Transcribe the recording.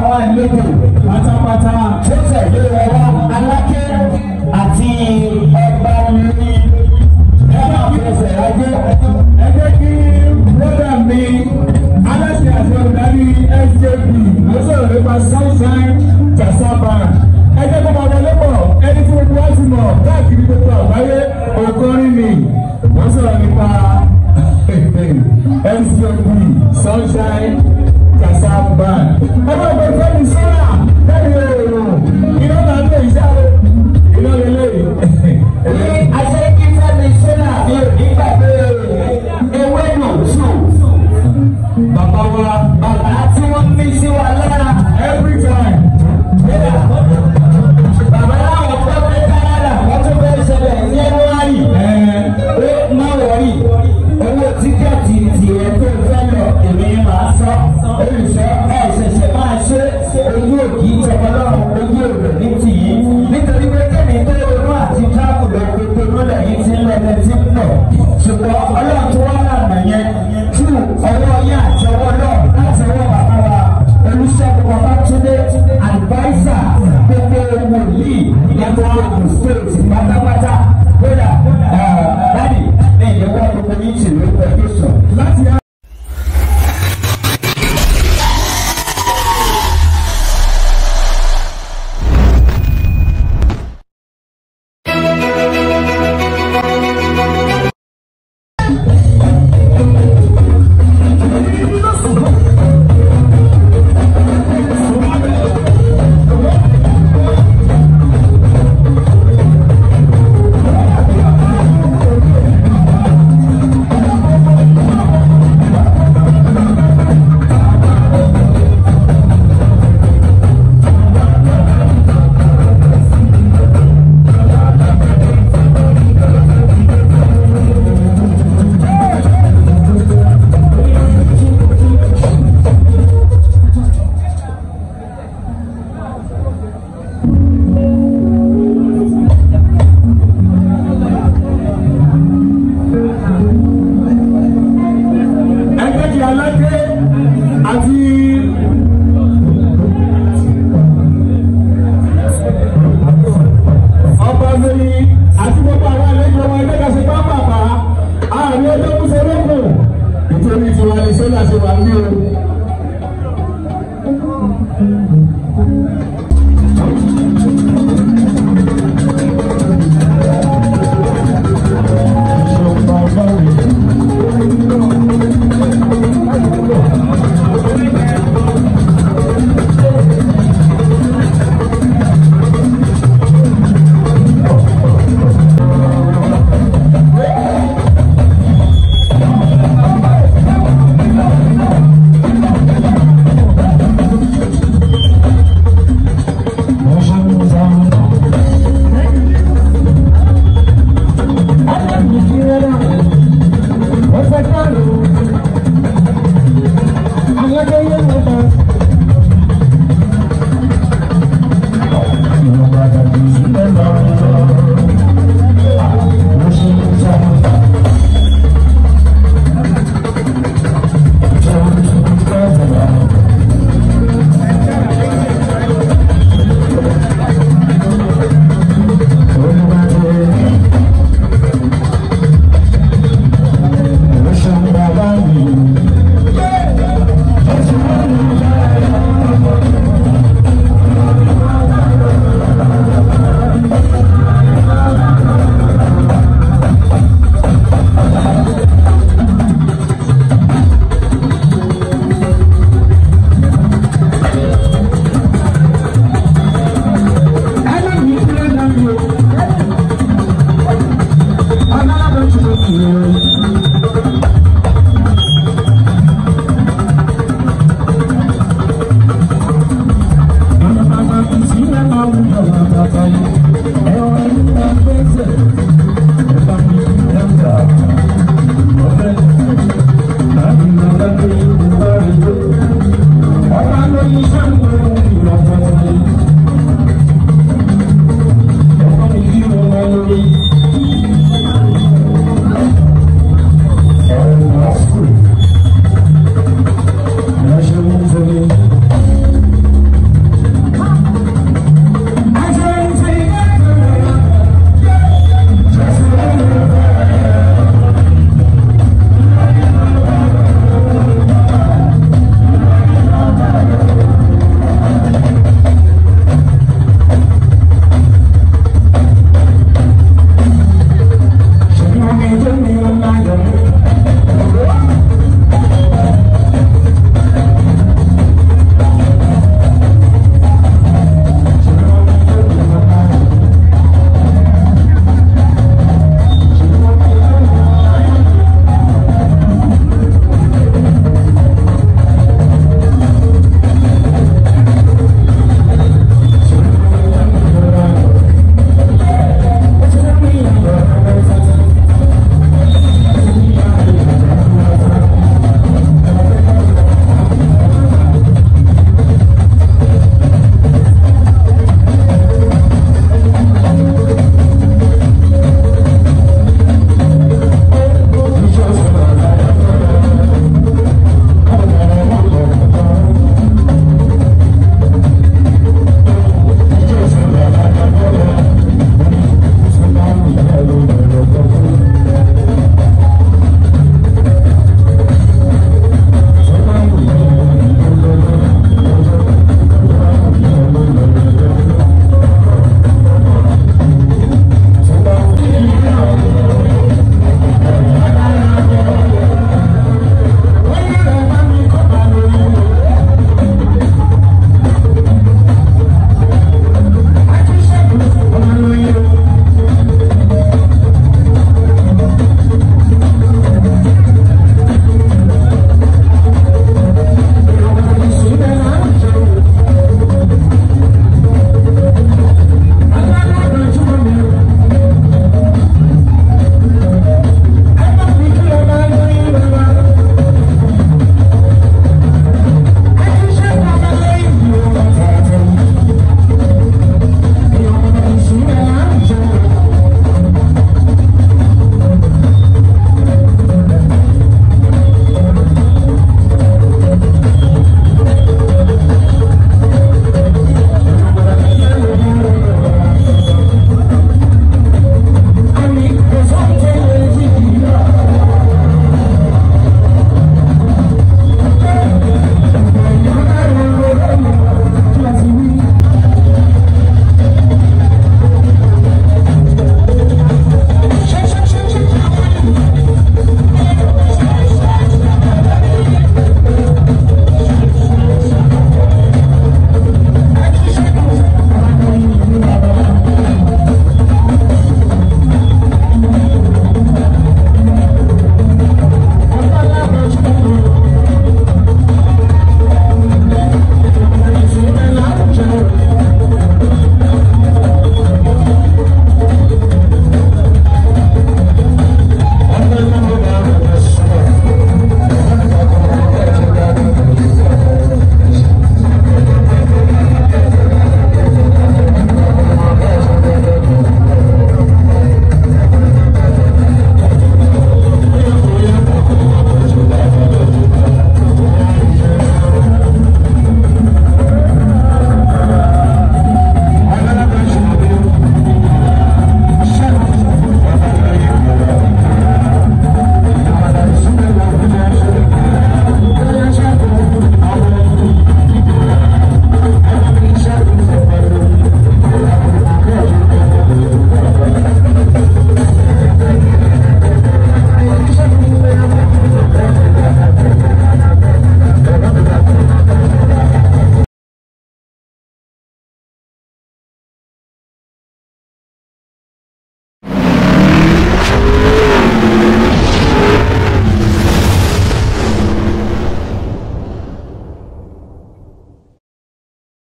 àwọn àlejò Pátápátá. Tó tẹ̀lé wọn wá, Aláké àti ọba ní ẹ máa fi ẹsẹ̀ rájò. Ẹ jẹ́ kí brọ́dà mi, aláṣẹ àti olùdarí SJP, ló sọ̀rọ̀ nípa Sunshine Jasa Band. Ẹ jẹ́ kó máa wọlé bọ̀, ẹni tí gbogbo wa ti mọ̀ káàkiri gbogbo àgbáyé, òkọrin ni. Wọ́n sọ̀rọ̀ nípa SJP, Sunshine Jasa Band. Ẹ bá gbé Fẹ́mi Sola, Fẹ́mi Oòrùn, iná náà ń lè ṣá o, iná lè lè. Àṣẹ Fẹ́mi Sola mi ò ní gbàgbé ewé nù tù. Bàbá wa. Bàbá tí wọ́n mí sí wa lára. Every time. Bàbá láwọn gbọ́ pé Canada wọ́n tún fẹ́ ṣẹlẹ̀ ní January. Ó má worry, owó ticket tiẹ̀ tó fẹ́ lọ èmi máa sọ. Olùsọ ẹ̀ ṣẹ̀ṣẹ̀ máa ṣe ojú òkì tọmọlọ́run ojú òrò ní tìyí. Nítorí pé kẹ́mi tó ronú àti travel lọ gbogbo lọ́dọ̀ yìí ti ń lọ tí ń bọ̀. Ṣùgbọ́n Ọlọ́run tó wá lànà yẹn tú ọwọ́ yẹn àti ọwọ́ náà láti ọwọ́ bàbá wa Olùṣègùn Babátúndé, adviser gbogbo wòlíì ní gbogbo state pátápátá. Kódà daddy ní ìyẹ̀wò gbogbo yìí tì lórúkọ Jésù. Láti ẹgbẹ́ kí Aláké àti ọba lórí àti gbogbo àwọn àlejò wọn, ẹgbẹ́ kan ṣe pápápá àárín ọjọ́ kúṣe lókun nítorí tiwa ní sọ́lá ṣe wà ní o.